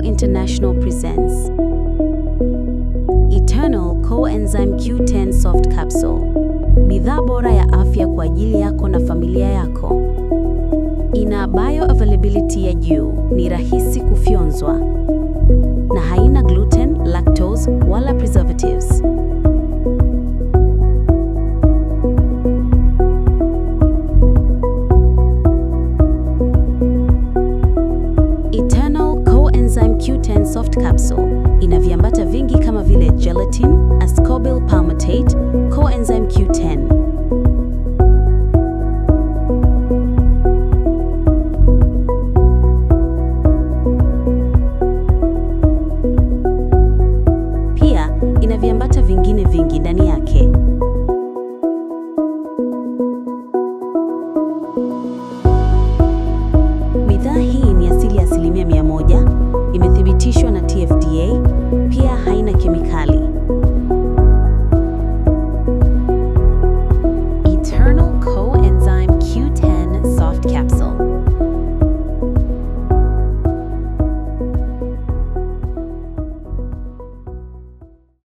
International presents Eternal Coenzyme Q10 Soft Capsule, bidhaa bora ya afya kwa ajili yako na familia yako. Ina bioavailability ya juu, ni rahisi kufyonzwa na haina gluten, lactose wala preservatives. Eternal Coenzyme Q10 Soft Capsule ina viambata vingi kama vile gelatin, ascorbyl palmitate, coenzyme Q10.